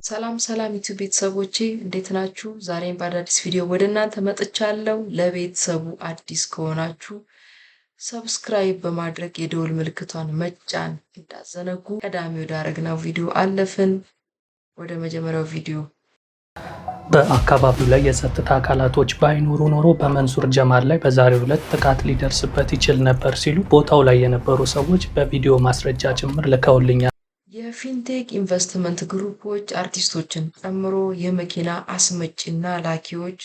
ሰላም ሰላም ዩቲዩብ ቤተሰቦቼ፣ እንዴት ናችሁ? ዛሬም በአዳዲስ ቪዲዮ ወደ እናንተ መጥቻለሁ። ለቤተሰቡ አዲስ ከሆናችሁ subscribe በማድረግ የደወል ምልክቷን መጫን እንዳትዘነጉ። ቀዳሚ ወዳረግነው ቪዲዮ አለፍን። ወደ መጀመሪያው ቪዲዮ። በአካባቢው ላይ የጸጥታ አካላቶች ባይኖሩ ኖሮ በመንሱር ጀማል ላይ በዛሬው ዕለት ጥቃት ሊደርስበት ይችል ነበር ሲሉ ቦታው ላይ የነበሩ ሰዎች በቪዲዮ ማስረጃ ጭምር ልከውልኛል። የፊንቴክ ኢንቨስትመንት ግሩፖች አርቲስቶችን ጨምሮ የመኪና አስመጪና ላኪዎች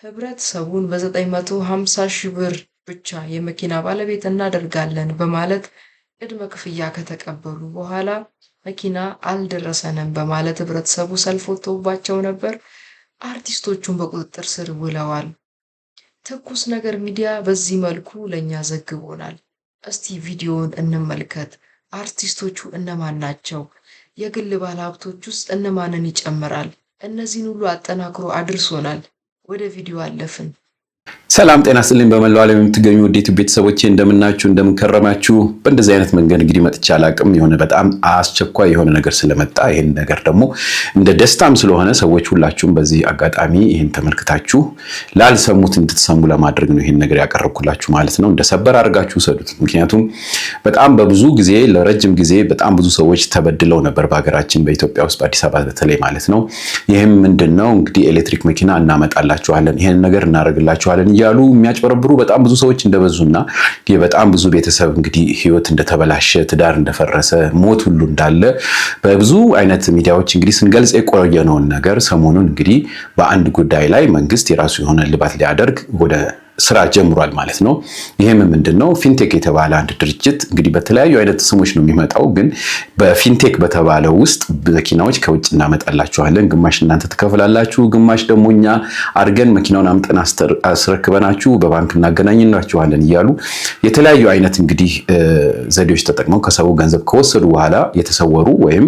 ህብረተሰቡን በ950 ሺህ ብር ብቻ የመኪና ባለቤት እናደርጋለን በማለት ቅድመ ክፍያ ከተቀበሉ በኋላ መኪና አልደረሰንም በማለት ህብረተሰቡ ሰልፍ ወጥቶባቸው ነበር። አርቲስቶቹን በቁጥጥር ስር ውለዋል። ትኩስ ነገር ሚዲያ በዚህ መልኩ ለእኛ ዘግቦናል። እስቲ ቪዲዮውን እንመልከት። አርቲስቶቹ እነማን ናቸው? የግል ባለሀብቶች ውስጥ እነማንን ይጨምራል? እነዚህን ሁሉ አጠናክሮ አድርሶናል። ወደ ቪዲዮ አለፍን። ሰላም ጤና ይስጥልኝ። በመላው ዓለም የምትገኙ ውድ ዩቲዩብ ቤተሰቦቼ፣ እንደምናችሁ፣ እንደምንከረማችሁ። በእንደዚህ አይነት መንገድ እንግዲህ መጥቼ አላቅም። የሆነ በጣም አስቸኳይ የሆነ ነገር ስለመጣ ይህን ነገር ደግሞ እንደ ደስታም ስለሆነ ሰዎች ሁላችሁም በዚህ አጋጣሚ ይህን ተመልክታችሁ ላልሰሙት እንድትሰሙ ለማድረግ ነው ይህን ነገር ያቀረብኩላችሁ ማለት ነው። እንደ ሰበር አድርጋችሁ ውሰዱት። ምክንያቱም በጣም በብዙ ጊዜ፣ ለረጅም ጊዜ በጣም ብዙ ሰዎች ተበድለው ነበር በሀገራችን በኢትዮጵያ ውስጥ፣ በአዲስ አበባ በተለይ ማለት ነው። ይህም ምንድን ነው እንግዲህ ኤሌክትሪክ መኪና እናመጣላችኋለን፣ ይህን ነገር እናደርግላችኋለን እያሉ የሚያጭበረብሩ በጣም ብዙ ሰዎች እንደበዙና በጣም ብዙ ቤተሰብ እንግዲህ ህይወት እንደተበላሸ፣ ትዳር እንደፈረሰ፣ ሞት ሁሉ እንዳለ በብዙ አይነት ሚዲያዎች እንግዲህ ስንገልጽ የቆየነውን ነገር ሰሞኑን እንግዲህ በአንድ ጉዳይ ላይ መንግስት የራሱ የሆነ እልባት ሊያደርግ ወደ ስራ ጀምሯል ማለት ነው። ይህም ምንድን ነው? ፊንቴክ የተባለ አንድ ድርጅት እንግዲህ በተለያዩ አይነት ስሞች ነው የሚመጣው። ግን በፊንቴክ በተባለው ውስጥ መኪናዎች ከውጭ እናመጣላችኋለን፣ ግማሽ እናንተ ትከፍላላችሁ፣ ግማሽ ደግሞ እኛ አድርገን መኪናውን አምጠን አስረክበናችሁ በባንክ እናገናኝናችኋለን እያሉ የተለያዩ አይነት እንግዲህ ዘዴዎች ተጠቅመው ከሰው ገንዘብ ከወሰዱ በኋላ የተሰወሩ ወይም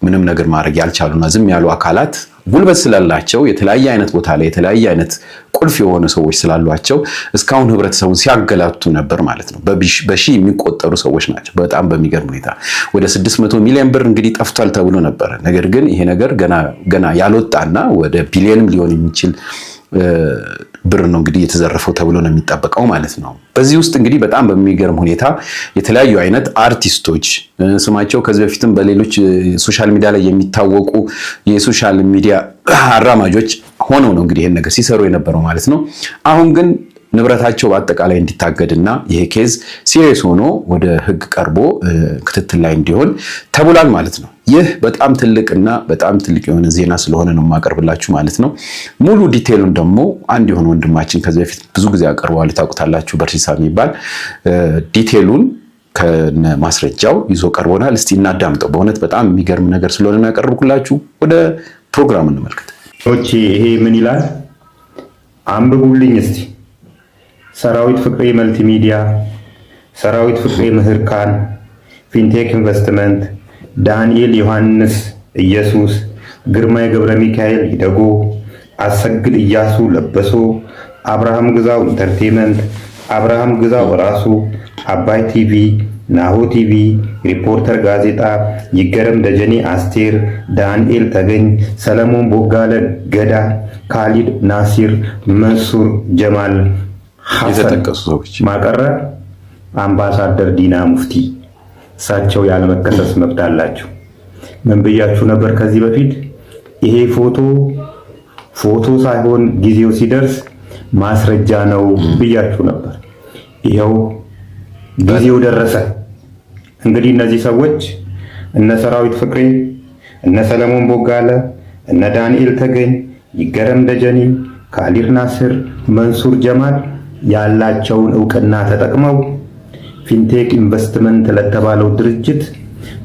ምንም ነገር ማድረግ ያልቻሉና ዝም ያሉ አካላት ጉልበት ስላላቸው፣ የተለያየ አይነት ቦታ ላይ የተለያየ አይነት ቁልፍ የሆኑ ሰዎች ስላሏቸው እስካሁን ህብረተሰቡን ሲያገላቱ ነበር ማለት ነው። በሺህ የሚቆጠሩ ሰዎች ናቸው። በጣም በሚገርም ሁኔታ ወደ 600 ሚሊዮን ብር እንግዲህ ጠፍቷል ተብሎ ነበረ። ነገር ግን ይሄ ነገር ገና ገና ያልወጣና ወደ ቢሊዮንም ሊሆን የሚችል ብር ነው እንግዲህ የተዘረፈው ተብሎ ነው የሚጠበቀው ማለት ነው። በዚህ ውስጥ እንግዲህ በጣም በሚገርም ሁኔታ የተለያዩ አይነት አርቲስቶች፣ ስማቸው ከዚህ በፊትም በሌሎች social media ላይ የሚታወቁ የ social media አራማጆች ሆነው ነው እንግዲህ ይህን ነገር ሲሰሩ የነበረው ማለት ነው። አሁን ግን ንብረታቸው በአጠቃላይ እንዲታገድና ይሄ case serious ሆኖ ወደ ሕግ ቀርቦ ክትትል ላይ እንዲሆን ተብሏል ማለት ነው። ይህ በጣም ትልቅና በጣም ትልቅ የሆነ ዜና ስለሆነ ነው የማቀርብላችሁ ማለት ነው። ሙሉ detail ኡን ደግሞ አንድ የሆነ ወንድማችን ከዚህ በፊት ብዙ ጊዜ አቀርበዋል፣ ታውቁታላችሁ፣ በርሲሳ የሚባል detail ኡን ከነ ማስረጃው ይዞ ቀርቦናል። እስቲ እናዳምጠው። በእውነት በጣም የሚገርም ነገር ስለሆነ ነው ያቀርብኩላችሁ። ወደ ፕሮግራም እንመልከት። ይሄ ምን ይላል? አንብቡልኝ እስቲ። ሰራዊት ፍቅሬ መልቲሚዲያ፣ ሰራዊት ፍቅሬ ምህርካን፣ ፊንቴክ ኢንቨስትመንት፣ ዳንኤል ዮሐንስ ኢየሱስ፣ ግርማይ ገብረ ሚካኤል ይደጎ፣ አሰግድ እያሱ ለበሶ፣ አብርሃም ግዛው ኢንተርቴንመንት፣ አብርሃም ግዛው ራሱ፣ አባይ ቲቪ፣ ናሁ ቲቪ፣ ሪፖርተር ጋዜጣ፣ ይገረም ደጀኔ አስቴር፣ ዳንኤል ተገኝ፣ ሰለሞን ቦጋለ ገዳ፣ ካሊድ ናሲር፣ መንሱር ጀማል የተጠቀሱ ሰዎች። ማቀረ አምባሳደር ዲና ሙፍቲ፣ እሳቸው ያለመከሰስ መብት አላቸው። ምን ብያችሁ ነበር ከዚህ በፊት? ይሄ ፎቶ ፎቶ ሳይሆን ጊዜው ሲደርስ ማስረጃ ነው ብያችሁ ነበር። ይኸው ጊዜው ደረሰ። እንግዲህ እነዚህ ሰዎች እነ ሰራዊት ፍቅሬ፣ እነ ሰለሞን ቦጋለ፣ እነ ዳንኤል ተገኝ፣ ይገረም ደጀኔ፣ ካሊር ናስር፣ መንሱር ጀማል ያላቸውን እውቅና ተጠቅመው ፊንቴክ ኢንቨስትመንት ለተባለው ድርጅት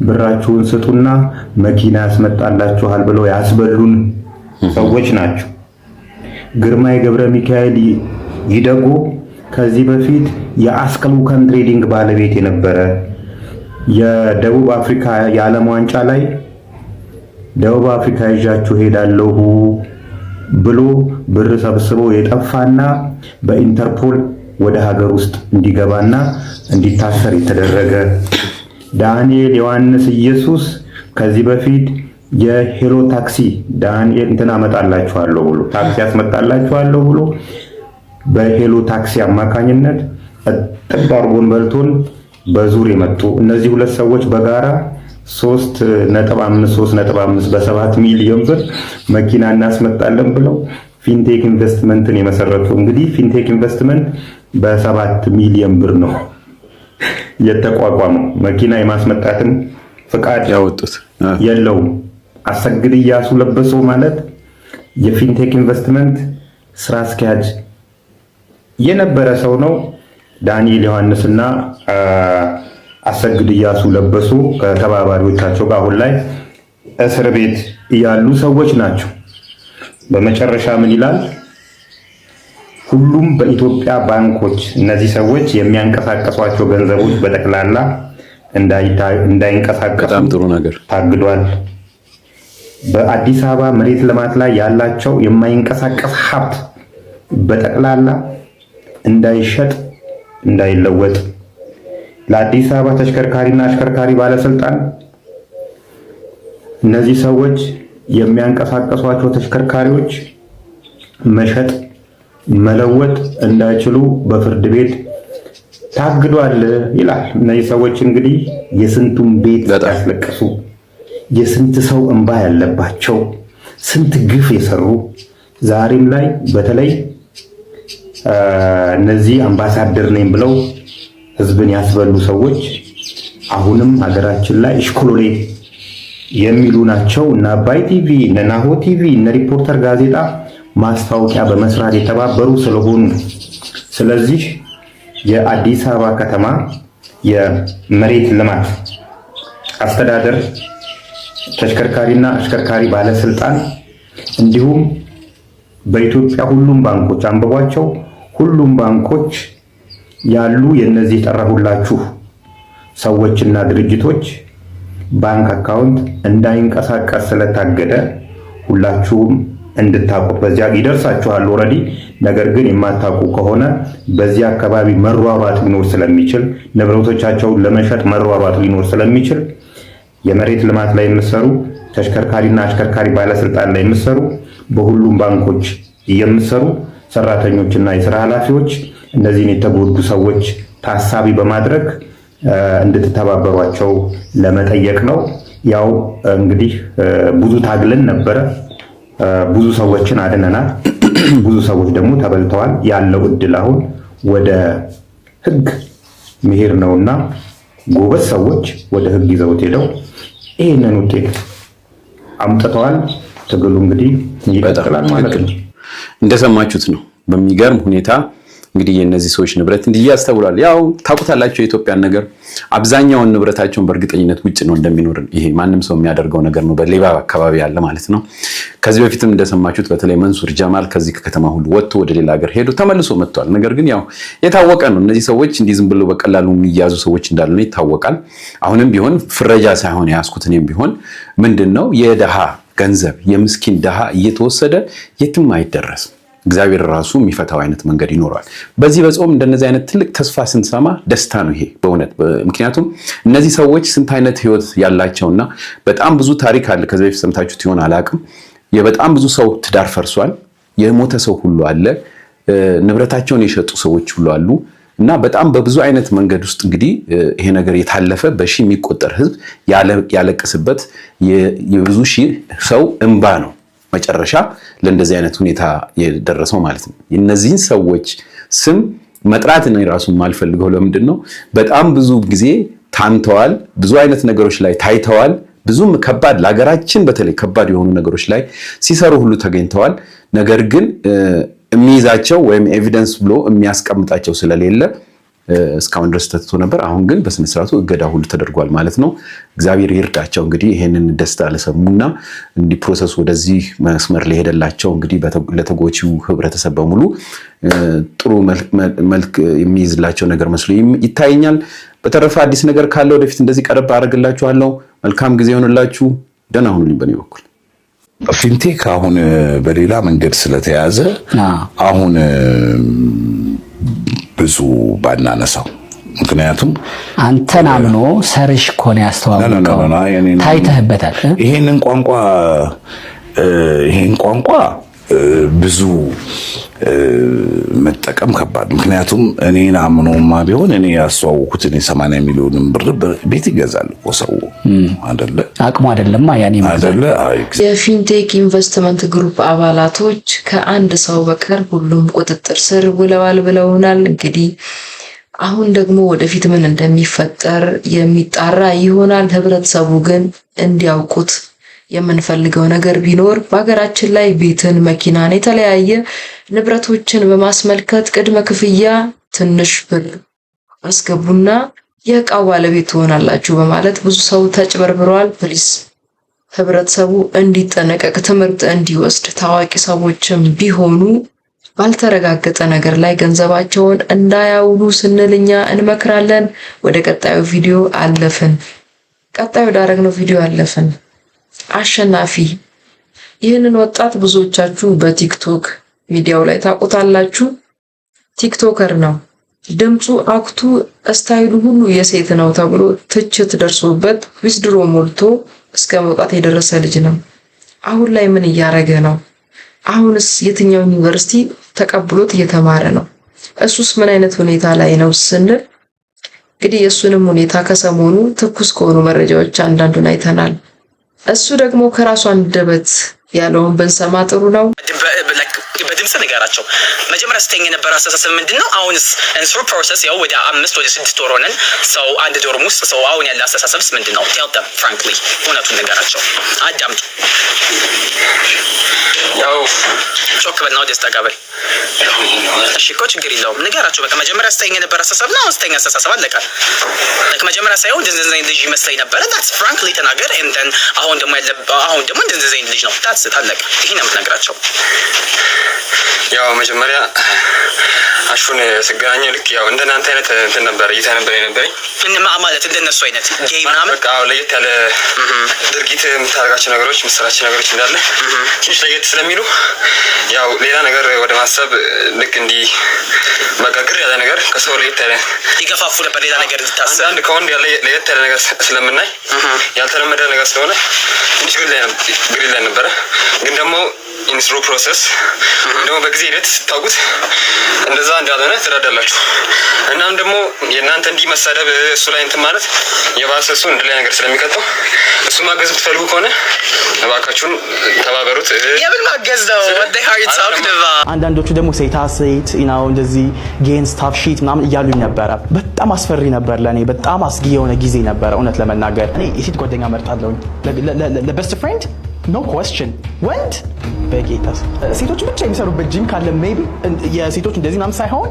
ብራችሁን ስጡና መኪና ያስመጣላችኋል ብለው ያስበሉን ሰዎች ናቸው። ግርማይ ገብረ ሚካኤል ይደጉ ከዚህ በፊት የአስከሉከን ትሬዲንግ ባለቤት የነበረ፣ የደቡብ አፍሪካ የዓለም ዋንጫ ላይ ደቡብ አፍሪካ ይዣችሁ ሄዳለሁ ብሎ ብር ሰብስቦ የጠፋና በኢንተርፖል ወደ ሀገር ውስጥ እንዲገባና እንዲታሰር የተደረገ፣ ዳንኤል ዮሐንስ ኢየሱስ ከዚህ በፊት የሄሎ ታክሲ ዳንኤል እንትን አመጣላችኋለሁ ብሎ፣ ታክሲ አስመጣላችኋለሁ ብሎ በሄሎ ታክሲ አማካኝነት እጥብ አድርጎን በልቶን በዙር የመጡ እነዚህ ሁለት ሰዎች በጋራ 3.5 3.5 በ7 ሚሊዮን ብር መኪና እናስመጣለን ብለው ፊንቴክ ኢንቨስትመንትን የመሰረቱ፣ እንግዲህ ፊንቴክ ኢንቨስትመንት በ7 ሚሊዮን ብር ነው የተቋቋመው። መኪና የማስመጣትም ፍቃድ ያወጡት የለውም። አሰግድ እያሱ ለበሰው ማለት የፊንቴክ ኢንቨስትመንት ስራ አስኪያጅ የነበረ ሰው ነው። ዳንኤል ዮሐንስና አሰግድ እያሱ ለበሱ ከተባባሪዎቻቸው ጋር አሁን ላይ እስር ቤት ያሉ ሰዎች ናቸው። በመጨረሻ ምን ይላል? ሁሉም በኢትዮጵያ ባንኮች እነዚህ ሰዎች የሚያንቀሳቀሷቸው ገንዘቦች በጠቅላላ እንዳይንቀሳቀሱ በጣም ጥሩ ነገር። ታግዷል። በአዲስ አበባ መሬት ልማት ላይ ያላቸው የማይንቀሳቀስ ሀብት በጠቅላላ እንዳይሸጥ፣ እንዳይለወጥ፣ ለአዲስ አበባ ተሽከርካሪና አሽከርካሪ ባለስልጣን እነዚህ ሰዎች የሚያንቀሳቀሷቸው ተሽከርካሪዎች መሸጥ መለወጥ እንዳይችሉ በፍርድ ቤት ታግዷል ይላል። እነዚህ ሰዎች እንግዲህ የስንቱን ቤት ያስለቀሱ፣ የስንት ሰው እንባ ያለባቸው፣ ስንት ግፍ የሰሩ፣ ዛሬም ላይ በተለይ እነዚህ አምባሳደር ነኝ ብለው ህዝብን ያስበሉ ሰዎች አሁንም ሀገራችን ላይ እሽኮሎሌ የሚሉ ናቸው። እነ አባይ ቲቪ፣ እነ ናሆ ቲቪ፣ እነ ሪፖርተር ጋዜጣ ማስታወቂያ በመስራት የተባበሩ ስለሆኑ፣ ስለዚህ የአዲስ አበባ ከተማ የመሬት ልማት አስተዳደር ተሽከርካሪና አሽከርካሪ ባለስልጣን እንዲሁም በኢትዮጵያ ሁሉም ባንኮች፣ አንብቧቸው፣ ሁሉም ባንኮች ያሉ የእነዚህ የጠራሁላችሁ ሰዎችና ድርጅቶች ባንክ account እንዳይንቀሳቀስ ስለታገደ ሁላችሁም እንድታውቁት በዚያ ይደርሳችኋል already። ነገር ግን የማታውቁ ከሆነ በዚህ አካባቢ መሯሯጥ ሊኖር ስለሚችል፣ ንብረቶቻቸውን ለመሸጥ መሯሯጥ ሊኖር ስለሚችል፣ የመሬት ልማት ላይ የምትሰሩ፣ ተሽከርካሪና አሽከርካሪ ባለስልጣን ላይ የምትሰሩ፣ በሁሉም ባንኮች የምትሰሩ ሰራተኞችና የስራ ኃላፊዎች እነዚህን የተጎዱ ሰዎች ታሳቢ በማድረግ እንድትተባበሯቸው ለመጠየቅ ነው። ያው እንግዲህ ብዙ ታግለን ነበረ። ብዙ ሰዎችን አድነናል። ብዙ ሰዎች ደግሞ ተበልተዋል። ያለው እድል አሁን ወደ ህግ መሄድ ነውና ጎበዝ ሰዎች ወደ ህግ ይዘውት ሄደው ይህንን ውጤት አምጥተዋል። ትግሉ እንግዲህ ይቀጥላል ማለት ነው። እንደሰማችሁት ነው። በሚገርም ሁኔታ እንግዲህ የእነዚህ ሰዎች ንብረት እንዲያዝ ተብሏል። ያው ታውቁታላችሁ የኢትዮጵያን ነገር፣ አብዛኛውን ንብረታቸውን በእርግጠኝነት ውጭ ነው እንደሚኖር፣ ይሄ ማንም ሰው የሚያደርገው ነገር ነው። በሌባ አካባቢ ያለ ማለት ነው። ከዚህ በፊትም እንደሰማችሁት በተለይ መንሱር ጀማል ከዚህ ከከተማ ሁሉ ወጥቶ ወደ ሌላ ሀገር ሄዶ ተመልሶ መጥቷል። ነገር ግን ያው የታወቀ ነው። እነዚህ ሰዎች እንዲህ ዝም ብሎ በቀላሉ የሚያዙ ሰዎች እንዳልሆነ ይታወቃል። አሁንም ቢሆን ፍረጃ ሳይሆን የያዝኩት እኔም ቢሆን ምንድን ነው፣ የደሃ ገንዘብ የምስኪን ደሃ እየተወሰደ የትም አይደረስም። እግዚአብሔር ራሱ የሚፈታው አይነት መንገድ ይኖረዋል። በዚህ በጾም እንደነዚህ አይነት ትልቅ ተስፋ ስንሰማ ደስታ ነው ይሄ በእውነት። ምክንያቱም እነዚህ ሰዎች ስንት አይነት ህይወት ያላቸውና በጣም ብዙ ታሪክ አለ። ከዚህ በፊት ሰምታችሁት ይሆን አላውቅም። የበጣም ብዙ ሰው ትዳር ፈርሷል። የሞተ ሰው ሁሉ አለ። ንብረታቸውን የሸጡ ሰዎች ሁሉ አሉ። እና በጣም በብዙ አይነት መንገድ ውስጥ እንግዲህ ይሄ ነገር የታለፈ፣ በሺህ የሚቆጠር ህዝብ ያለቀሰበት፣ የብዙ ሺህ ሰው እንባ ነው መጨረሻ ለእንደዚህ አይነት ሁኔታ የደረሰው ማለት ነው። እነዚህን ሰዎች ስም መጥራት ነው የራሱ የማልፈልገው ለምንድን ነው? በጣም ብዙ ጊዜ ታምተዋል። ብዙ አይነት ነገሮች ላይ ታይተዋል። ብዙም ከባድ፣ ለሀገራችን በተለይ ከባድ የሆኑ ነገሮች ላይ ሲሰሩ ሁሉ ተገኝተዋል። ነገር ግን የሚይዛቸው ወይም evidence ብሎ የሚያስቀምጣቸው ስለሌለ እስካሁን ድረስ ተትቶ ነበር። አሁን ግን በስነስርዓቱ እገዳ ሁሉ ተደርጓል ማለት ነው። እግዚአብሔር ይርዳቸው። እንግዲህ ይሄንን ደስታ ለሰሙና እንዲህ process ኡ ወደዚህ መስመር ለሄደላቸው፣ እንግዲህ ለተጎጂው ህብረተሰብ በሙሉ ጥሩ መልክ የሚይዝላቸው ነገር መስሎ ይታየኛል። በተረፈ አዲስ ነገር ካለ ወደፊት እንደዚህ ቀረብ አደርግላችኋለሁ። መልካም ጊዜ ይሆንላችሁ። ደህና ሁኑልኝ በእኔ በኩል። ፊንቴክ አሁን በሌላ መንገድ ስለተያዘ አሁን ብዙ ባናነሳው፣ ምክንያቱም አንተን አምኖ ሰርሽ እኮ ነው ያስተዋወቀው። ታይተህበታል። ይሄን ቋንቋ ብዙ መጠቀም ከባድ። ምክንያቱም እኔን አምኖማ ቢሆን እኔ ያስተዋወኩት እኔ 80 ሚሊዮን ብር ቤት ይገዛል እኮ ሰው፣ አደለ? አቅሙ አይደለማ ያኔ። አደለ? የፊንቴክ ኢንቨስትመንት ግሩፕ አባላቶች ከአንድ ሰው በቀር ሁሉም ቁጥጥር ስር ውለዋል ብለውናል። እንግዲህ አሁን ደግሞ ወደፊት ምን እንደሚፈጠር የሚጣራ ይሆናል። ህብረተሰቡ ግን እንዲያውቁት የምንፈልገው ነገር ቢኖር በሀገራችን ላይ ቤትን፣ መኪናን፣ የተለያየ ንብረቶችን በማስመልከት ቅድመ ክፍያ ትንሽ ብር አስገቡና የእቃው ባለቤት ትሆናላችሁ በማለት ብዙ ሰው ተጭበርብሯል። Please ህብረተሰቡ እንዲጠነቀቅ፣ ትምህርት እንዲወስድ፣ ታዋቂ ሰዎችም ቢሆኑ ባልተረጋገጠ ነገር ላይ ገንዘባቸውን እንዳያውሉ ስንል እኛ እንመክራለን። ወደ ቀጣዩ ቪዲዮ አለፍን። ቀጣዩ ወዳረግነው ቪዲዮ አለፍን። አሸናፊ፣ ይህንን ወጣት ብዙዎቻችሁ በቲክቶክ ሚዲያው ላይ ታውቁታላችሁ። TikToker ነው። ድምፁ፣ act ኡ፣ style ኡ ሁሉ የሴት ነው ተብሎ ትችት ደርሶበት withdraw ሞልቶ እስከ መውጣት የደረሰ ልጅ ነው። አሁን ላይ ምን እያደረገ ነው? አሁንስ የትኛው ዩኒቨርሲቲ ተቀብሎት እየተማረ ነው? እሱስ ምን አይነት ሁኔታ ላይ ነው ስንል እንግዲህ የእሱንም ሁኔታ ከሰሞኑ ትኩስ ከሆኑ መረጃዎች አንዳንዱን አይተናል። እሱ ደግሞ ከራሱ አንደበት ያለውን ብንሰማ ጥሩ ነው። በድምፅ ንገራቸው። መጀመሪያ ስተኝ የነበረ አስተሳሰብ ምንድን ነው? አሁንስ through process ያው ወደ 5 ወደ 6 ወር ሆነን ሰው አንድ dorm ውስጥ ሰው አሁን ያለ አስተሳሰብስ ምንድን ነው? Tell them frankly፣ እውነቱን ንገራቸው። አዳምጡ። ያው ጮክ በልና ወደ ጠጋ በል። እሺ እኮ ችግር የለውም፣ ንገራቸው። በቃ መጀመሪያ ስተኝ የነበረ አስተሳሰብ እና አሁን ስተኝ አስተሳሰብ፣ አለቀ። Like መጀመሪያ ሳይሆን እንደዚህ አይነት ልጅ ይመስለኝ ነበረ። That's frankly ተናገር። And then አሁን ደግሞ እንደዚህ አይነት ልጅ ነው። That's አለቀ። ይሄን ነው የምትነግራቸው። ያው መጀመሪያ አሹን ስገናኘው ልክ ያው እንደናንተ አይነት እንትን ነበር፣ እይታ ነበር የነበረኝ። ምን ማለት፣ እንደነሱ አይነት gay ምናምን? በቃ አዎ፣ ለየት ያለ ድርጊት፣ የምታደርጋቸው ነገሮች፣ የምትሰራቸው ነገሮች እንዳለ ትንሽ ለየት ስለሚሉ ያው ሌላ ነገር ወደ ማሰብ፣ ልክ እንዲህ በቃ ግር ያለ ነገር፣ ከሰው ለየት ያለ ይገፋፉ ነበር ሌላ ነገር እንድታስብ። አንዳንድ ከወንድ ያለ ለየት ያለ ነገር ስለምናይ፣ ያልተለመደ ነገር ስለሆነ ትንሽ ግር ላይ ነበረ። ግን ደግሞ in through process ወይም ደግሞ በጊዜ ሂደት ስታውቁት እንደዛ እንዳልሆነ ትረዳላችሁ። እናም ደግሞ የእናንተ እንዲህ መሳደብ፣ እሱ ላይ እንትን ማለት የባሰ እሱ እንደ ላይ ነገር ስለሚቀጠው እሱ ማገዝ ብትፈልጉ ከሆነ እባካችሁን ተባበሩት። የምን ማገዝ ነው? What the hell are you talking about? አንዳንዶቹ ደግሞ ሴታ ሴት ነው፣ እንደዚህ gay and stuff shit ምናምን እያሉኝ ነበረ። በጣም አስፈሪ ነበር ለእኔ፣ በጣም አስጊ የሆነ ጊዜ ነበረ። እውነት ለመናገር እኔ የሴት ጓደኛ መርጣለሁኝ ለ best friend፣ no question። ወንድ በጌታ፣ ሴቶች ብቻ የሚሰሩበት ጂም ካለ maybe፣ የሴቶች እንደዚህ ምናምን ሳይሆን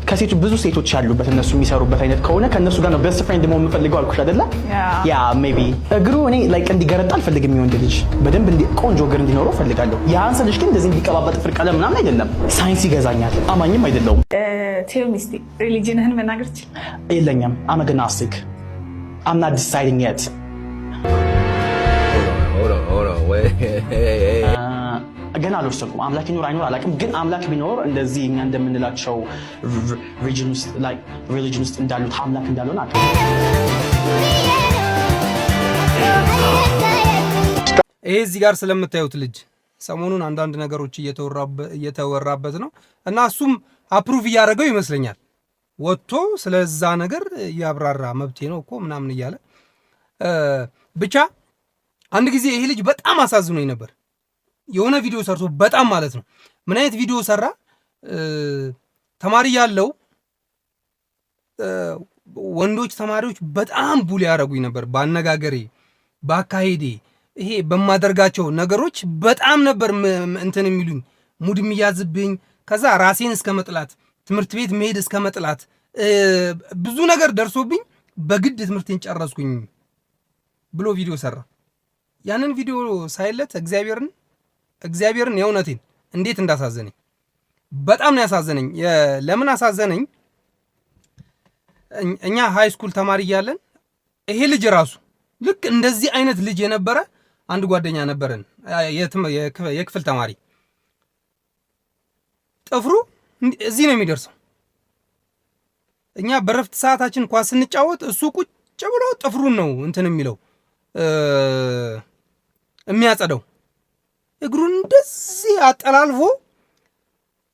ከሴቶች ብዙ ሴቶች ያሉበት፣ እነሱ የሚሰሩበት አይነት ከሆነ ከእነሱ ጋር ነው best friend መሆን የምፈልገው አልኩሽ አይደለ? Yeah, maybe እግሩ እኔ like እንዲገረጣ አልፈልግም። የወንድ ልጅ በደንብ ቆንጆ እግር እንዲኖረው እፈልጋለሁ። ያን ስልሽ ግን እንደዚህ እንዲቀባባ ጥፍር ቀለም ምናምን አይደለም። ሳይንስ ይገዛኛል። አማኝም አይደለሁም። Tell me እስቲ፣ religion ህን መናገር ትችላለህ? የለኝም። I'm agnostic. I'm not deciding yet. Hold on, hold on, wait. ገና አልወሰንኩም። አምላክ ይኖር አይኖር አላውቅም። ግን አምላክ ቢኖር እንደዚህ እኛ እንደምንላቸው religion ውስጥ እንዳሉት አምላክ እንዳልሆነ አውቃለሁ። ይሄ እዚህ ጋር ስለምታዩት ልጅ ሰሞኑን አንዳንድ ነገሮች እየተወራበት ነው እና እሱም approve እያደረገው ይመስለኛል። ወጥቶ ስለዛ ነገር እያብራራ መብቴ ነው እኮ ምናምን እያለ። ብቻ አንድ ጊዜ ይሄ ልጅ በጣም አሳዝኖኝ ነበር። የሆነ ቪዲዮ ሰርቶ በጣም ማለት ነው። ምን አይነት ቪዲዮ ሰራ? ተማሪ ያለው ወንዶች ተማሪዎች በጣም bully ያደረጉኝ ነበር። በአነጋገሬ፣ በአካሄዴ፣ ይሄ በማደርጋቸው ነገሮች በጣም ነበር እንትን የሚሉኝ፣ ሙድ የሚያዝብኝ። ከዛ ራሴን እስከ መጥላት፣ ትምህርት ቤት መሄድ እስከ መጥላት፣ ብዙ ነገር ደርሶብኝ በግድ ትምህርቴን ጨረስኩኝ ብሎ ቪዲዮ ሰራ። ያንን ቪዲዮ ሳይለት እግዚአብሔርን እግዚአብሔርን የእውነቴን እንዴት እንዳሳዘነኝ፣ በጣም ነው ያሳዘነኝ። ለምን አሳዘነኝ? እኛ high school ተማሪ እያለን ይሄ ልጅ ራሱ ልክ እንደዚህ አይነት ልጅ የነበረ አንድ ጓደኛ ነበረን፣ የክፍል ተማሪ፣ ጥፍሩ እዚህ ነው የሚደርሰው። እኛ በረፍት ሰዓታችን ኳስ ስንጫወት እሱ ቁጭ ብሎ ጥፍሩን ነው እንትን የሚለው፣ የሚያጸደው። እግሩን እንደዚህ አጠላልፎ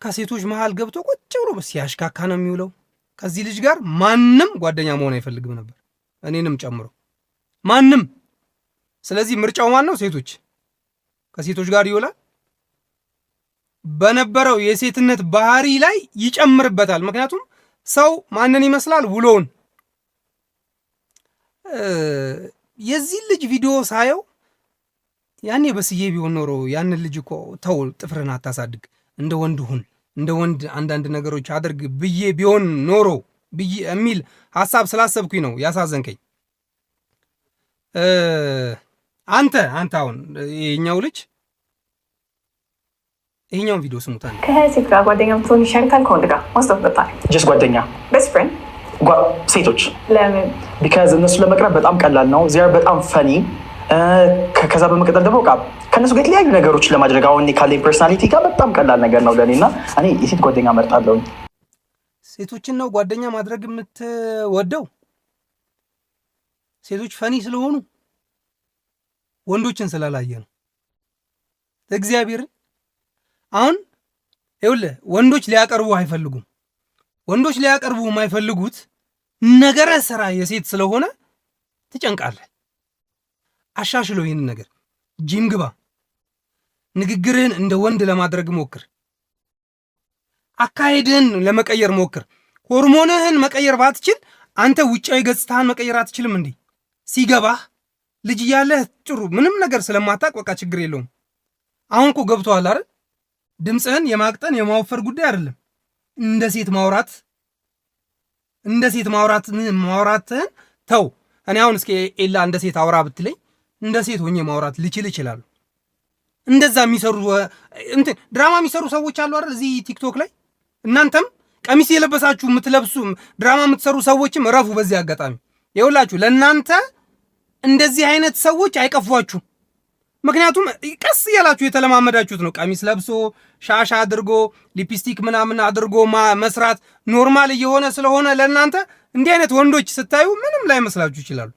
ከሴቶች መሃል ገብቶ ቁጭ ብሎ ሲያሽካካ ነው የሚውለው። ከዚህ ልጅ ጋር ማንም ጓደኛ መሆን አይፈልግም ነበር፣ እኔንም ጨምሮ ማንም። ስለዚህ ምርጫው ማን ነው? ሴቶች። ከሴቶች ጋር ይውላል። በነበረው የሴትነት ባህሪ ላይ ይጨምርበታል። ምክንያቱም ሰው ማንን ይመስላል? ውሎውን። የዚህ ልጅ ቪዲዮ ሳየው ያኔ በስዬ ቢሆን ኖሮ ያንን ልጅ እኮ ተው፣ ጥፍርህን አታሳድግ፣ እንደ ወንድ ሁን፣ እንደ ወንድ አንዳንድ ነገሮች አድርግ ብዬ ቢሆን ኖሮ ብዬ የሚል ሀሳብ ስላሰብኩኝ ነው ያሳዘንከኝ። አንተ አሁን ይሄኛው ልጅ፣ ይሄኛውን ቪዲዮ ስሙታ። ከሴት ጋር ጓደኛ ብትሆን ይሻልካል ከወንድ ጋር? Most of the time. Just ጓደኛ። Best friend? ሴቶች። ለምን? Because እነሱ ለመቅረብ በጣም ቀላል ነው። They're በጣም funny። ከዛ በመቀጠል ደግሞ በቃ ከእነሱ ጋር የተለያዩ ነገሮች ለማድረግ አሁን እኔ ካለኝ personality ጋር በጣም ቀላል ነገር ነው ለእኔ እና እኔ የሴት ጓደኛ መርጣለሁኝ። ሴቶችን ነው ጓደኛ ማድረግ የምትወደው? ሴቶች funny ስለሆኑ፣ ወንዶችን ስላላየ ነው። እግዚአብሔርን አሁን ይኸውልህ ወንዶች ሊያቀርቡ አይፈልጉም። ወንዶች ሊያቀርቡ የማይፈልጉት ነገረ ስራ የሴት ስለሆነ ትጨንቃለህ። አሻሽለው ይህንን ነገር፣ ጂም ግባ፣ ንግግርህን እንደ ወንድ ለማድረግ ሞክር፣ አካሄድህን ለመቀየር ሞክር። ሆርሞንህን መቀየር ባትችል አንተ ውጫዊ ገጽታህን መቀየር አትችልም እንዴ? ሲገባህ ልጅ እያለህ ጥሩ ምንም ነገር ስለማታውቅ በቃ ችግር የለውም። አሁን እኮ ገብቶሃል አይደል? ድምፅህን የማቅጠን የማወፈር ጉዳይ አይደለም። እንደ ሴት ማውራት ማውራትህን ተው። እኔ አሁን እስኪ ኤላ እንደ ሴት አውራ ብትለኝ እንደ ሴት ሆኜ ማውራት ልችል እችላለሁ። እንደዛ የሚሰሩ እንትን ድራማ የሚሰሩ ሰዎች አሉ አይደል? እዚህ ቲክቶክ ላይ እናንተም ቀሚስ የለበሳችሁ የምትለብሱ ድራማ የምትሰሩ ሰዎችም እረፉ። በዚህ አጋጣሚ ይኸውላችሁ ለእናንተ እንደዚህ አይነት ሰዎች አይቀፏችሁ። ምክንያቱም ቀስ እያላችሁ የተለማመዳችሁት ነው። ቀሚስ ለብሶ፣ ሻሽ አድርጎ፣ ሊፕስቲክ ምናምን አድርጎ መስራት normal እየሆነ ስለሆነ ለእናንተ እንዲህ አይነት ወንዶች ስታዩ ምንም ላይመስላችሁ ይችላሉ።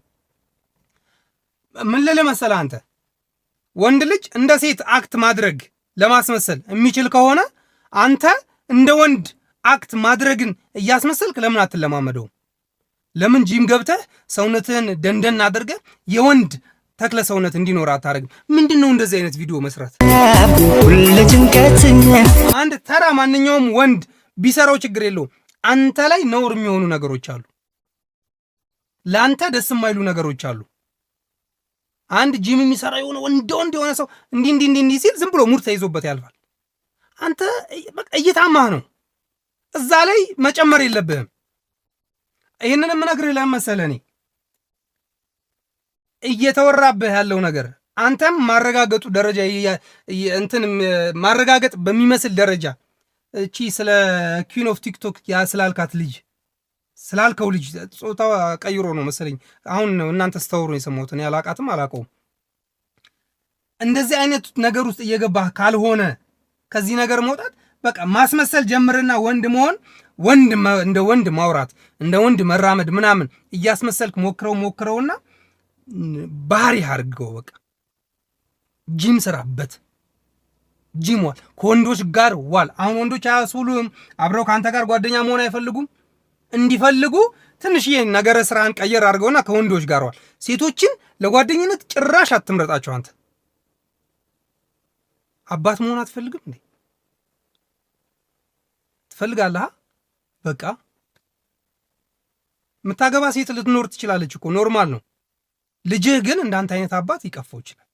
ምን ልልህ መሰለህ፣ አንተ ወንድ ልጅ እንደ ሴት act ማድረግ ለማስመሰል የሚችል ከሆነ አንተ እንደ ወንድ act ማድረግን እያስመሰልክ ለምን አትለማመደውም? ለምን ጂም ገብተህ ሰውነትህን ደንደን አድርገህ የወንድ ተክለ ሰውነት እንዲኖር አታደርግም? ምንድን ነው እንደዚህ አይነት ቪዲዮ መስራት? አንድ ተራ ማንኛውም ወንድ ቢሰራው ችግር የለውም። አንተ ላይ ነውር የሚሆኑ ነገሮች አሉ። ለአንተ ደስ የማይሉ ነገሮች አሉ። አንድ ጂም የሚሰራ የሆነ ወንድ ወንድ የሆነ ሰው እንዲህ እንዲህ እንዲህ እንዲህ ሲል ዝም ብሎ ሙድ ተይዞበት ያልፋል። አንተ በቃ እየታማህ ነው። እዛ ላይ መጨመር የለብህም። ይህንን የምነግርህ ለምን መሰለህ? እኔ እየተወራብህ ያለው ነገር አንተም ማረጋገጡ ደረጃ እንትን ማረጋገጥ በሚመስል ደረጃ እቺ ስለ Queen of TikTok ስላልካት ልጅ፣ ስላልከው ልጅ፣ ጾታ ቀይሮ ነው መሰለኝ። አሁን ነው እናንተ ስታወሩ የሰማሁት። እኔ አላቃትም፣ አላውቀውም። እንደዚህ አይነት ነገር ውስጥ እየገባህ ካልሆነ ከዚህ ነገር መውጣት በቃ ማስመሰል ጀምርና ወንድ መሆን፣ ወንድ እንደ ወንድ ማውራት፣ እንደ ወንድ መራመድ ምናምን እያስመሰልክ ሞክረው ሞክረውና ባህሪ አድርገው። በቃ ጂም ስራበት፣ ጂም ዋል፣ ከወንዶች ጋር ዋል። አሁን ወንዶች አያስውሉም፣ አብረው ከአንተ ጋር ጓደኛ መሆን አይፈልጉም። እንዲፈልጉ ትንሽዬ ነገረ ስራን ቀየር አድርገውና ከወንዶች ጋር ዋል። ሴቶችን ለጓደኝነት ጭራሽ አትምረጣቸው። አንተ አባት መሆን አትፈልግም እንዴ? ትፈልጋለህ? በቃ የምታገባ ሴት ልትኖር ትችላለች እኮ፣ normal ነው። ልጅህ ግን እንዳንተ አይነት አባት ይቀፈው ይችላል።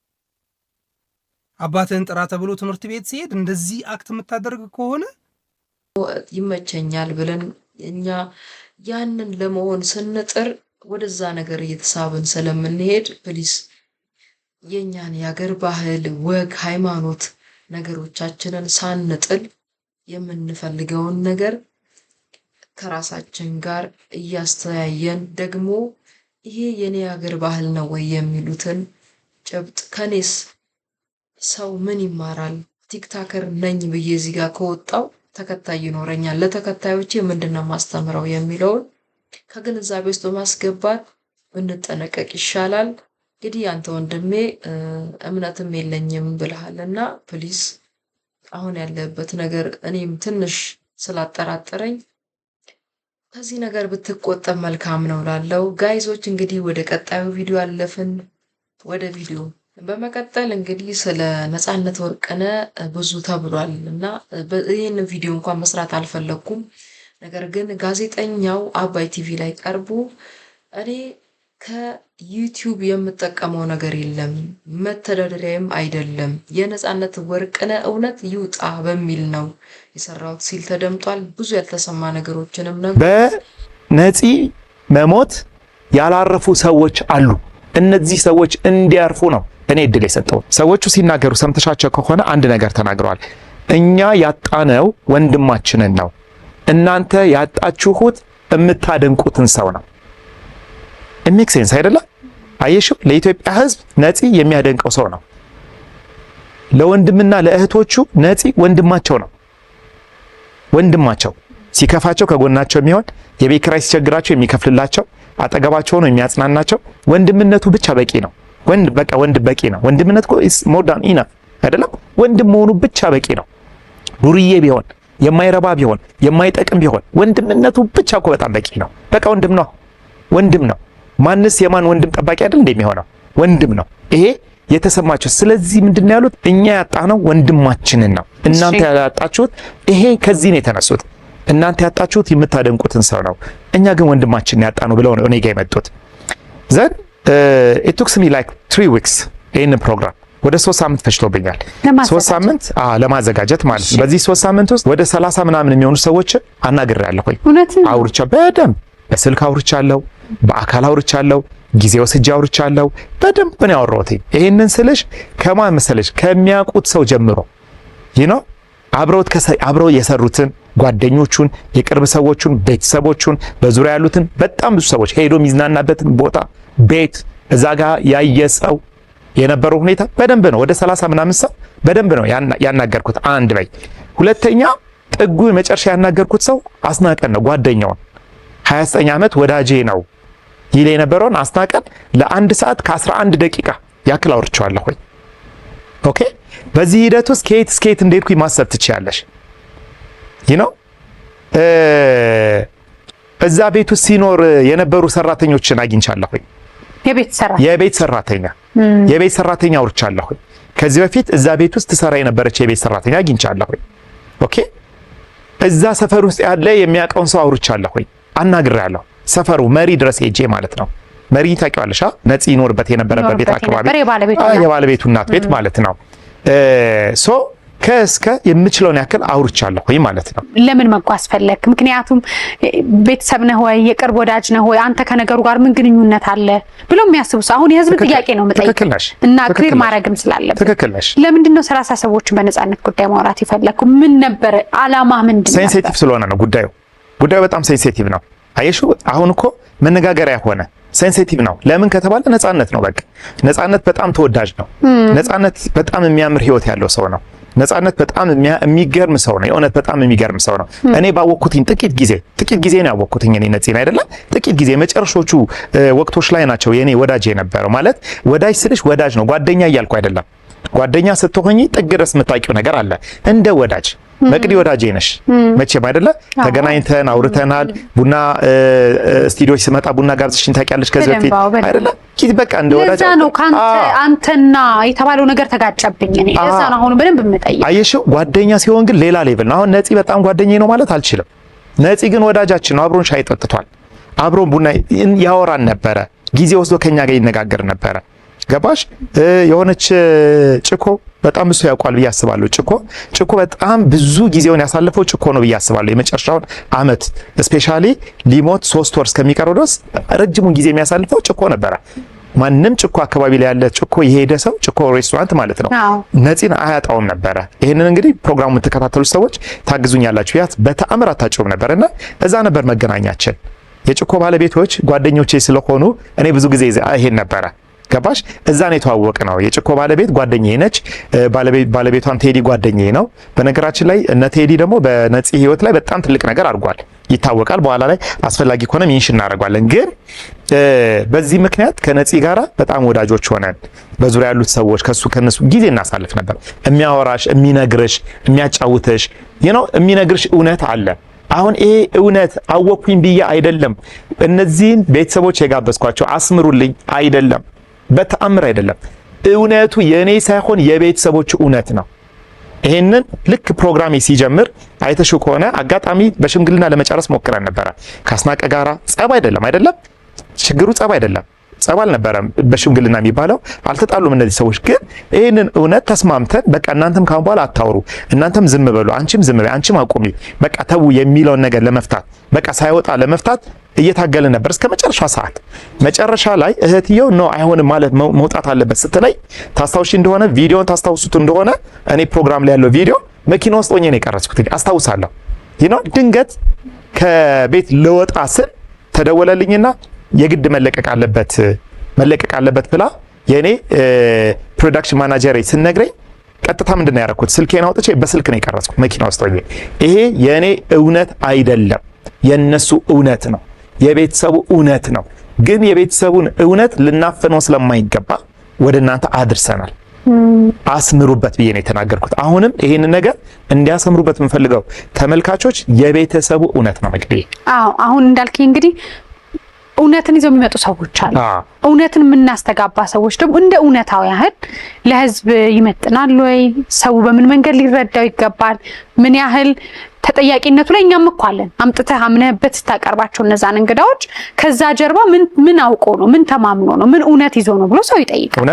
አባትህን ጥራ ተብሎ ትምህርት ቤት ሲሄድ እንደዚህ act የምታደርግ ከሆነ ይመቸኛል ብለን እኛ ያንን ለመሆን ስንጥር ወደዛ ነገር እየተሳብን ስለምንሄድ please የእኛን የሀገር ባህል፣ ወግ፣ ሃይማኖት ነገሮቻችንን ሳንጥል የምንፈልገውን ነገር ከራሳችን ጋር እያስተያየን ደግሞ ይሄ የኔ ሀገር ባህል ነው ወይ የሚሉትን ጭብጥ፣ ከኔስ ሰው ምን ይማራል? TikToker ነኝ ብዬ እዚህ ጋር ከወጣው ተከታይ ይኖረኛል። ለተከታዮቼ ምንድን ነው የማስተምረው የሚለውን ከግንዛቤ ውስጥ በማስገባት ብንጠነቀቅ ይሻላል። እንግዲህ አንተ ወንድሜ እምነትም የለኝም ብለሃል እና please አሁን ያለበት ነገር እኔም ትንሽ ስላጠራጠረኝ ከዚህ ነገር ብትቆጠብ መልካም ነው ላለው guys ኦች እንግዲህ ወደ ቀጣዩ ቪዲዮ አለፍን። ወደ ቪዲዮ በመቀጠል እንግዲህ ስለ ነፃነት ወርቅነህ ብዙ ተብሏል እና ይህን ቪዲዮ እንኳን መስራት አልፈለግኩም። ነገር ግን ጋዜጠኛው አባይ ቲቪ ላይ ቀርቦ እኔ ከ YouTube የምጠቀመው ነገር የለም፣ መተዳደሪያም አይደለም፣ የነፃነት ወርቅነህ እውነት ይውጣ በሚል ነው የሰራሁት ሲል ተደምጧል። ብዙ ያልተሰማ ነገሮችንም ነው። በነፂ መሞት ያላረፉ ሰዎች አሉ። እነዚህ ሰዎች እንዲያርፉ ነው እኔ እድል የሰጠሁት። ሰዎቹ ሲናገሩ ሰምተሻቸው ከሆነ አንድ ነገር ተናግረዋል። እኛ ያጣነው ወንድማችንን ነው፣ እናንተ ያጣችሁት የምታደንቁትን ሰው ነው። Make sense አይደለም? አየሽው? ለኢትዮጵያ ሕዝብ ነፂ የሚያደንቀው ሰው ነው። ለወንድምና ለእህቶቹ ነፂ ወንድማቸው ነው። ወንድማቸው ሲከፋቸው ከጎናቸው የሚሆን፣ የቤት ኪራይ ሲቸግራቸው የሚከፍልላቸው፣ አጠገባቸው ነው የሚያጽናናቸው። ወንድምነቱ ብቻ በቂ ነው። ወንድ በቃ ወንድ በቂ ነው። ወንድምነት እኮ is more than enough አይደለም? ወንድም መሆኑ ብቻ በቂ ነው። ዱርዬ ቢሆን፣ የማይረባ ቢሆን፣ የማይጠቅም ቢሆን ወንድምነቱ ብቻ እኮ በጣም በቂ ነው። በቃ ወንድም ነው፣ ወንድም ነው። ማንስ የማን ወንድም ጠባቂ አይደል እንደሚሆነው ወንድም ነው። ይሄ የተሰማቸው። ስለዚህ ምንድን ነው ያሉት? እኛ ያጣነው ወንድማችንን ነው፣ እናንተ ያጣችሁት ይሄ ከዚህ ነው የተነሱት። እናንተ ያጣችሁት የምታደንቁትን ሰው ነው፣ እኛ ግን ወንድማችንን ያጣነው ብለው ነው እኔ ጋር የመጡት። Then it took me like 3 weeks። ይህንን ፕሮግራም ወደ 3 ሳምንት ፈጅቶብኛል። 3 ሳምንት ለማዘጋጀት ማለት ነው። በዚህ 3 ሳምንት ውስጥ ወደ 30 ምናምን የሚሆኑ ሰዎችን አናግሬያለሁኝ። አውርቻ በደንብ በስልክ አውርቻለሁ፣ በአካል አውርቻለሁ፣ ጊዜ ወስጄ አውርቻለሁ። በደንብ ነው ያወራሁት። ይሄንን ስልሽ ከማን መሰለሽ? ከሚያውቁት ሰው ጀምሮ አብረው የሰሩትን ጓደኞቹን፣ የቅርብ ሰዎቹን፣ ቤተሰቦቹን፣ በዙሪያ ያሉትን በጣም ብዙ ሰዎች፣ ሄዶ የሚዝናናበትን ቦታ፣ ቤት፣ እዛ ጋር ያየ ሰው የነበረው ሁኔታ በደንብ ነው። ወደ 30 ምናምን ሰው በደንብ ነው ያናገርኩት። አንድ በይ። ሁለተኛ ጥጉ የመጨረሻ ያናገርኩት ሰው አስናቀን ነው፣ ጓደኛውን፣ 29 ዓመት ወዳጄ ነው ይል የነበረውን አስናቀን ለአንድ ሰዓት ከ11 ደቂቃ ያክል አውርቼዋለሁ። Okay፣ በዚህ ሂደት ውስጥ ከየት እስከ የት እንደሄድኩኝ ማሰብ ትችያለሽ። እዛ ቤት ውስጥ ሲኖር የነበሩ ሰራተኞችን አግኝቻለሁኝ። የቤት ሰራተኛ አውርቻለሁኝ። ከዚህ በፊት እዛ ቤት ውስጥ ትሰራ የነበረች የቤት ሰራተኛ አግኝቻለሁኝ። Okay፣ እዛ ሰፈር ውስጥ ያለ የሚያውቀውን ሰው አውርቻለሁኝ፣ አናግሬያለሁ። ሰፈሩ መሪ ድረስ ሄጄ ማለት ነው። መሪ ታውቂዋለሽ? ነፂ ይኖርበት የነበረበት ቤት አካባቢ፣ የባለቤቱ እናት ቤት ማለት ነው። So ከእስከ የምችለውን ያክል አውርቻለሁኝ ማለት ነው። ለምን መጓዝ ፈለክ? ምክንያቱም ቤተሰብ ነህ ወይ፣ የቅርብ ወዳጅ ነህ ወይ፣ አንተ ከነገሩ ጋር ምን ግንኙነት አለ ብሎ የሚያስቡ ሰው፣ አሁን የህዝብ ጥያቄ ነው የምጠይቀው እና clear ማድረግም ስላለብን። ትክክል ነሽ። ለምንድን ነው 30 ሰዎችን በነፃነት ጉዳይ ማውራት የፈለግኩ? ምን ነበር አላማ? ምንድን ነበር? Sensitive ስለሆነ ነው ጉዳዩ። ጉዳዩ በጣም sensitive ነው። አየሽው፣ አሁን እኮ መነጋገሪያ ሆነ። Sensitive ነው። ለምን ከተባለ ነፃነት ነው። በቃ ነፃነት በጣም ተወዳጅ ነው። ነፃነት በጣም የሚያምር ህይወት ያለው ሰው ነው። ነፃነት በጣም የሚገርም ሰው ነው። የእውነት በጣም የሚገርም ሰው ነው። እኔ ባወቅኩትኝ ጥቂት ጊዜ፣ ጥቂት ጊዜ ነው ያወቅኩትኝ እኔ ነፂን አይደለም፣ ጥቂት ጊዜ መጨረሾቹ ወቅቶች ላይ ናቸው የኔ ወዳጅ የነበረው። ማለት ወዳጅ ስልሽ ወዳጅ ነው፣ ጓደኛ እያልኩ አይደለም። ጓደኛ ስትሆኚ ጥግ ድረስ የምታውቂው ነገር አለ። እንደ ወዳጅ መቅዲ ወዳጄ ነሽ መቼም አይደለ? ተገናኝተን አውርተናል። ቡና ስቱዲዮ ስመጣ ቡና ጋብዘሽኝ ታውቂያለሽ ከዚህ በፊት አይደለ? በቃ እንደ ወዳጅ ለዛ ነው ካንተ አንተና የተባለው ነገር ተጋጨብኝ። እኔ ለዛ ነው አሁን በደንብ የምጠይቅ። አየሽው፣ ጓደኛ ሲሆን ግን ሌላ level ነው። አሁን ነፂ በጣም ጓደኛዬ ነው ማለት አልችልም። ነፂ ግን ወዳጃችን ነው። አብሮን ሻይ ጠጥቷል። አብሮን ቡና ያወራን ነበረ። ጊዜ ወስዶ ከኛ ጋር ይነጋገር ነበረ። ገባሽ? የሆነች ጭኮ በጣም እሱ ያውቋል ብዬ አስባለሁ። ጭኮ ጭኮ በጣም ብዙ ጊዜውን ያሳለፈው ጭኮ ነው ብዬ አስባለሁ። የመጨረሻውን አመት especially ሊሞት 3 ወር እስከሚቀረው ድረስ ረጅሙን ጊዜ የሚያሳልፈው ጭኮ ነበረ። ማንም ጭኮ አካባቢ ላይ ያለ ጭኮ የሄደ ሰው፣ ጭኮ ሬስቶራንት ማለት ነው፣ ነፂን አያጣውም ነበረ። ይህንን እንግዲህ ፕሮግራሙ የምትከታተሉ ሰዎች ታግዙኛላችሁ። ያት በተአምር አታጭውም ነበር እና እዛ ነበር መገናኛችን። የጭኮ ባለቤቶች ጓደኞቼ ስለሆኑ እኔ ብዙ ጊዜ ይሄድ ነበረ። ገባሽ? እዛ ነው የተዋወቅነው። የጭኮ ባለቤት ጓደኛዬ ነች። ባለቤቷም ቴዲ ጓደኛዬ ነው። በነገራችን ላይ እነ ቴዲ ደግሞ በነፂ ህይወት ላይ በጣም ትልቅ ነገር አድርጓል፣ ይታወቃል። በኋላ ላይ አስፈላጊ ከሆነ mention እናደርጓለን። ግን በዚህ ምክንያት ከነፂ ጋራ በጣም ወዳጆች ሆነን በዙሪያ ያሉት ሰዎች ከሱ ከነሱ ጊዜ እናሳልፍ ነበር። የሚያወራሽ፣ የሚነግርሽ፣ የሚያጫውትሽ የሚነግርሽ እውነት አለ። አሁን ይሄ እውነት አወኩኝ ብዬ አይደለም እነዚህን ቤተሰቦች የጋበዝኳቸው፣ አስምሩልኝ አይደለም፣ በተአምር አይደለም። እውነቱ የእኔ ሳይሆን የቤተሰቦች እውነት ነው። ይሄንን ልክ ፕሮግራሜ ሲጀምር አይተሽው ከሆነ አጋጣሚ በሽምግልና ለመጨረስ ሞክረን ነበረ። ካስናቀ ጋራ ጸብ አይደለም አይደለም፣ ችግሩ ጸብ አይደለም፣ ጸብ አልነበረም። በሽምግልና የሚባለው አልተጣሉም እነዚህ ሰዎች። ግን ይህንን እውነት ተስማምተን በቃ እናንተም ካሁን በኋላ አታውሩ፣ እናንተም ዝም በሉ፣ አንቺም ዝም በይ፣ አንቺም አቁሚ፣ በቃ ተዉ የሚለውን ነገር ለመፍታት በቃ ሳይወጣ ለመፍታት እየታገለ ነበር እስከ መጨረሻ ሰዓት። መጨረሻ ላይ እህትየው no አይሆንም ማለት መውጣት አለበት ስትለይ ታስታውሺ እንደሆነ ቪዲዮን ታስታውሱት እንደሆነ እኔ ፕሮግራም ላይ ያለው ቪዲዮ መኪና ውስጥ ሆኜ ነው የቀረጽኩት፣ አስታውሳለሁ። ድንገት ከቤት ልወጣ ስል ተደወለልኝና የግድ መለቀቅ አለበት መለቀቅ አለበት ብላ የኔ production manager ስትነግረኝ ቀጥታ ምንድን ነው ያደረኩት? ስልኬን አውጥቼ በስልክ ነው የቀረጽኩት መኪና ውስጥ ሆኜ። ይሄ የኔ እውነት አይደለም፣ የነሱ እውነት ነው፣ የቤተሰቡ እውነት ነው። ግን የቤተሰቡን እውነት ልናፈነው ስለማይገባ ወደ እናንተ አድርሰናል። አስምሩበት ብዬ ነው የተናገርኩት። አሁንም ይሄንን ነገር እንዲያሰምሩበት የምፈልገው ተመልካቾች የቤተሰቡ እውነት ነው። መቅዲ አዎ፣ አሁን እንዳልከኝ እንግዲህ እውነትን ይዘው የሚመጡ ሰዎች አሉ። እውነትን የምናስተጋባ ሰዎች ደግሞ እንደ እውነታው ያህል ለሕዝብ ይመጥናል ወይ? ሰው በምን መንገድ ሊረዳው ይገባል? ምን ያህል ተጠያቂነቱ ላይ እኛም እኮ አለን። አምጥተህ አምነህበት ስታቀርባቸው እነዛን እንግዳዎች ከዛ ጀርባ ምን ምን አውቆ ነው፣ ምን ተማምኖ ነው፣ ምን እውነት ይዞ ነው ብሎ ሰው ይጠይቃል።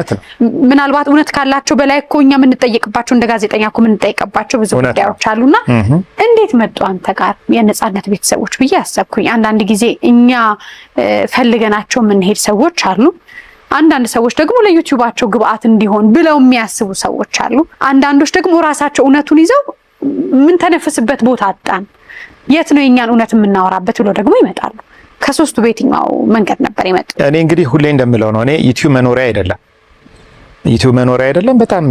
ምናልባት እውነት ካላቸው በላይ እኮ እኛ የምንጠየቅባቸው እንደ ጋዜጠኛ እኮ የምንጠየቅባቸው ብዙ ጉዳዮች አሉና እንዴት መጡ አንተ ጋር የነጻነት ቤተሰቦች ብዬ አሰብኩኝ። አንዳንድ ጊዜ እኛ ፈልገናቸው የምንሄድ ሰዎች አሉ። አንዳንድ ሰዎች ደግሞ ለዩቲዩባቸው ግብአት እንዲሆን ብለው የሚያስቡ ሰዎች አሉ። አንዳንዶች ደግሞ ራሳቸው እውነቱን ይዘው የምንተነፍስበት ቦታ አጣን፣ የት ነው የኛን እውነት የምናወራበት ብሎ ደግሞ ይመጣሉ። ከሶስቱ በየትኛው መንገድ ነበር የመጡ? እኔ እንግዲህ ሁሌ እንደምለው ነው፣ እኔ ዩቲዩብ መኖሪያ አይደለም፣ ዩቲዩብ መኖሪያ አይደለም። በጣም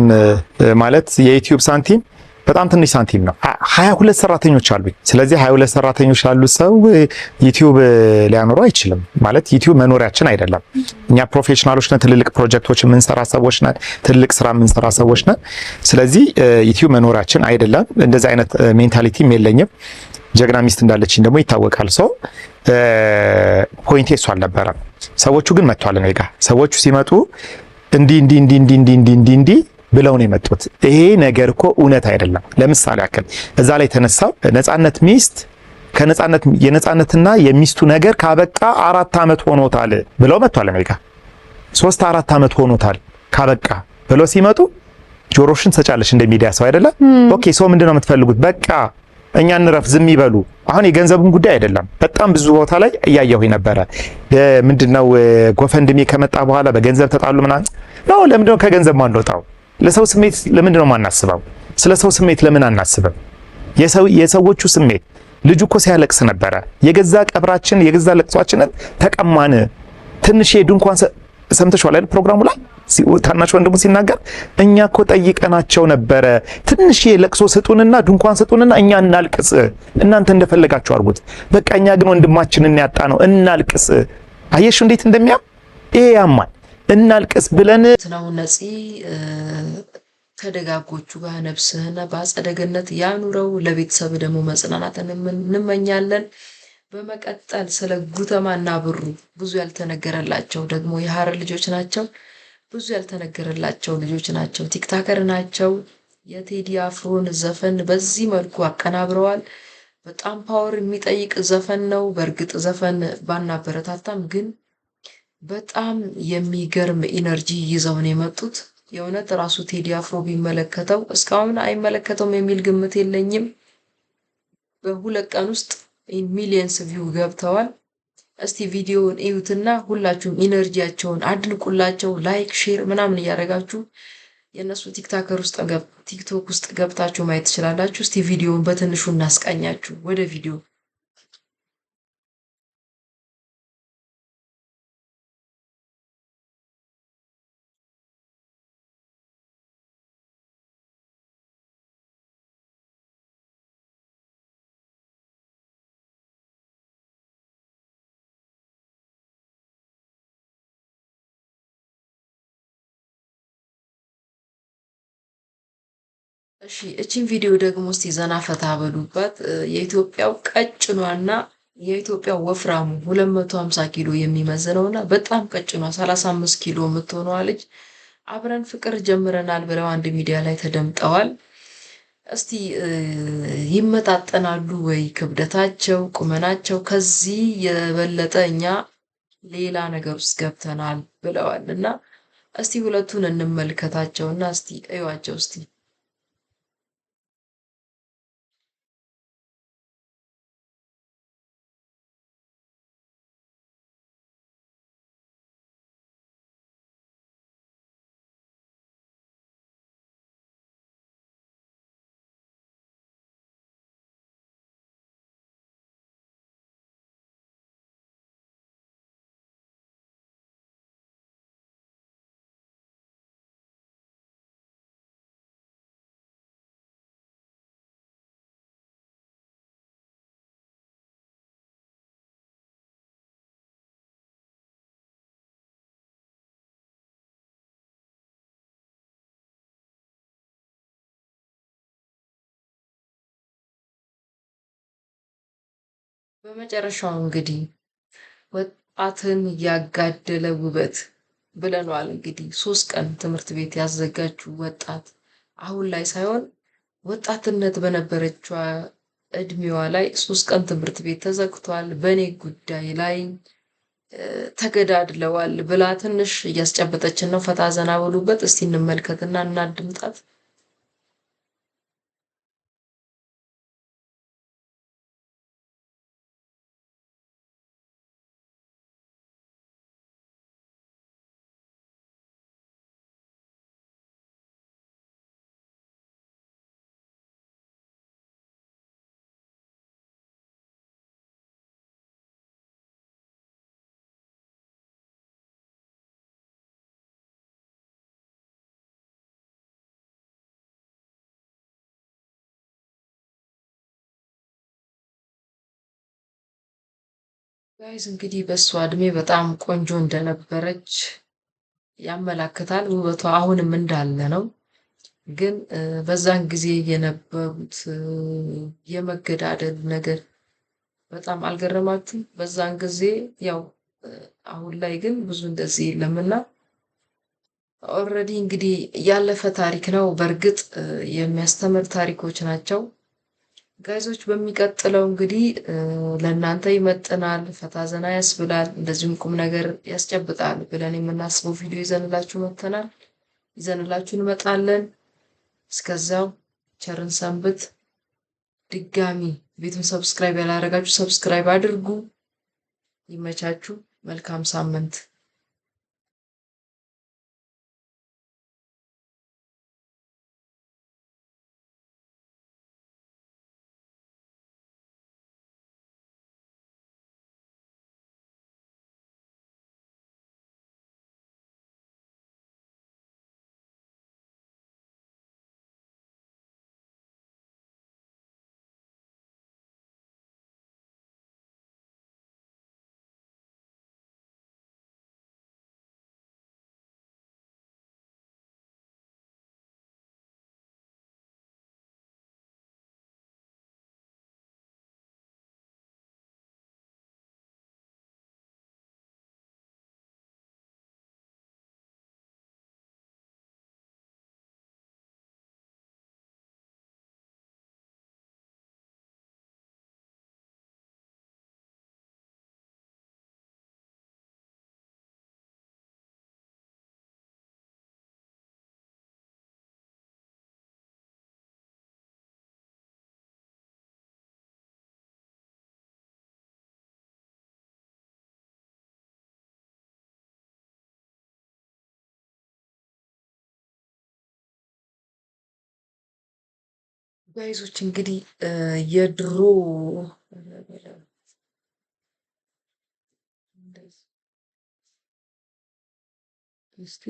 ማለት የዩቲዩብ ሳንቲም በጣም ትንሽ ሳንቲም ነው። 22 ሰራተኞች አሉኝ። ስለዚህ 22 ሰራተኞች ላሉት ሰው ዩቲዩብ ሊያኖረው አይችልም። ማለት ዩቲዩብ መኖሪያችን አይደለም። እኛ professional ኦች ነን። ትልልቅ ፕሮጀክቶች የምንሰራ ሰዎች ነን። ትልልቅ ስራ የምንሰራ ሰዎች ነን። ስለዚህ ዩቲዩብ መኖሪያችን አይደለም። እንደዚህ አይነት mentality ም የለኝም። ጀግና ሚስት እንዳለችኝ ደግሞ ይታወቃል። ሰው point ኤ እሱ አልነበረም። ሰዎቹ ግን መጥቷል እኔ ጋ። ሰዎቹ ሲመጡ እንዲህ እንዲህ እንዲህ እንዲህ እንዲህ እንዲህ እንዲህ ብለው ነው የመጡት። ይሄ ነገር እኮ እውነት አይደለም። ለምሳሌ ያክል እዛ ላይ የተነሳው ነጻነት ሚስት ከነጻነት የነጻነትና የሚስቱ ነገር ካበቃ 4 ዓመት ሆኖታል ብለው መጥቷል። አሜሪካ 3 4 ዓመት ሆኖታል ካበቃ ብለው ሲመጡ ጆሮሽን ትሰጫለሽ እንደ ሚዲያ ሰው አይደለ? okay ሰው ምንድነው የምትፈልጉት? በቃ እኛ እንረፍ፣ ዝም ይበሉ። አሁን የገንዘቡን ጉዳይ አይደለም። በጣም ብዙ ቦታ ላይ እያየሁ ነበረ። ምንድነው GoFundMe ከመጣ በኋላ በገንዘብ ተጣሉ ምናምን ነው። ለምንድነው ከገንዘብ ማንወጣው? ለሰው ስሜት ለምንድነው ማናስበው? ስለ ሰው ስሜት ለምን አናስብም? የሰዎቹ ስሜት ልጁ እኮ ሲያለቅስ ነበረ። የገዛ ቀብራችን የገዛ ለቅሷችንን ተቀማን። ትንሽ ድንኳን ሰምተሽዋል አይደል? ፕሮግራሙ ላይ ታናሽ ወንድሙ ሲናገር እኛ እኮ ጠይቀናቸው ነበረ። ትንሽ ለቅሶ ስጡንና ድንኳን ስጡንና እኛ እናልቅስ፣ እናንተ እንደፈለጋችሁ አድርጉት። በቃ እኛ ግን ወንድማችንን ያጣ ነው እናልቅስ። አየሽ እንዴት እንደሚያም ይሄ ያማል። እናልቅስ ብለን ነው ነፂ ከደጋጎቹ ጋር ነፍስህን በአጸደ ገነት ያኑረው። ለቤተሰብ ደግሞ መጽናናትን እንመኛለን። በመቀጠል ስለ ጉተማና ብሩ ብዙ ያልተነገረላቸው ደግሞ የሀረር ልጆች ናቸው። ብዙ ያልተነገረላቸው ልጆች ናቸው። TikToker ናቸው። የቴዲ አፍሮን ዘፈን በዚህ መልኩ አቀናብረዋል። በጣም power የሚጠይቅ ዘፈን ነው። በእርግጥ ዘፈን ባናበረታታም ግን በጣም የሚገርም energy ይዘው ነው የመጡት። የእውነት ራሱ ቴዲ አፍሮ ቢመለከተው እስካሁን አይመለከተውም የሚል ግምት የለኝም። በ2 ቀን ውስጥ millions view ገብተዋል። እስቲ ቪዲዮውን እዩትና ሁላችሁም energy ያቸውን አድንቁላቸው። like share ምናምን እያደረጋችሁ የእነሱ ቲክቶክ ውስጥ ገብታችሁ ማየት ትችላላችሁ። እስቲ ቪዲዮውን በትንሹ እናስቃኛችሁ። ወደ ቪዲዮ እሺ እቺን ቪዲዮ ደግሞ እስቲ ዘና ፈታ በሉባት። የኢትዮጵያው ቀጭኗና የኢትዮጵያ ወፍራሙ 250 ኪሎ የሚመዝነውና በጣም ቀጭኗ 35 ኪሎ የምትሆነዋ ልጅ አብረን ፍቅር ጀምረናል ብለው አንድ ሚዲያ ላይ ተደምጠዋል። እስቲ ይመጣጠናሉ ወይ? ክብደታቸው፣ ቁመናቸው ከዚህ የበለጠ እኛ ሌላ ነገር ውስጥ ገብተናል ብለዋል እና እስቲ ሁለቱን እንመልከታቸውና እስቲ እዩዋቸው እስቲ። በመጨረሻው እንግዲህ ወጣትን ያጋደለ ውበት ብለነዋል። እንግዲህ 3 ቀን ትምህርት ቤት ያዘጋጁ ወጣት አሁን ላይ ሳይሆን ወጣትነት በነበረችዋ እድሜዋ ላይ 3 ቀን ትምህርት ቤት ተዘግቷል፣ በእኔ ጉዳይ ላይ ተገዳድለዋል ብላ ትንሽ እያስጨበጠችን ነው። ፈታ ዘና በሉበት። እስቲ እንመልከትና እናድምጣት። Guys እንግዲህ በእሷ እድሜ በጣም ቆንጆ እንደነበረች ያመላክታል። ውበቷ አሁንም እንዳለ ነው። ግን በዛን ጊዜ የነበሩት የመገዳደል ነገር በጣም አልገረማችሁም? በዛን ጊዜ ያው አሁን ላይ ግን ብዙ እንደዚህ የለምና already እንግዲህ ያለፈ ታሪክ ነው። በእርግጥ የሚያስተምር ታሪኮች ናቸው። Guys ኦች በሚቀጥለው እንግዲህ ለእናንተ ይመጥናል፣ ፈታ ዘና ያስብላል፣ እንደዚሁም ቁም ነገር ያስጨብጣል ብለን የምናስበው ቪዲዮ ይዘንላችሁ መጥተናል፣ ይዘንላችሁ እንመጣለን። እስከዛው ቸርን ሰንብት። ድጋሚ ቤቱን subscribe ያላደረጋችሁ subscribe አድርጉ። ይመቻችሁ። መልካም ሳምንት። Guys ኦች እንግዲህ የድሮ እስቲ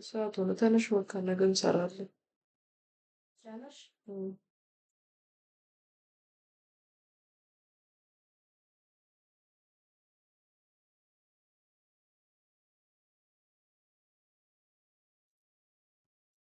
ሰዓት ሆነ። ተነሽ በቃ ነገ እንሰራለን።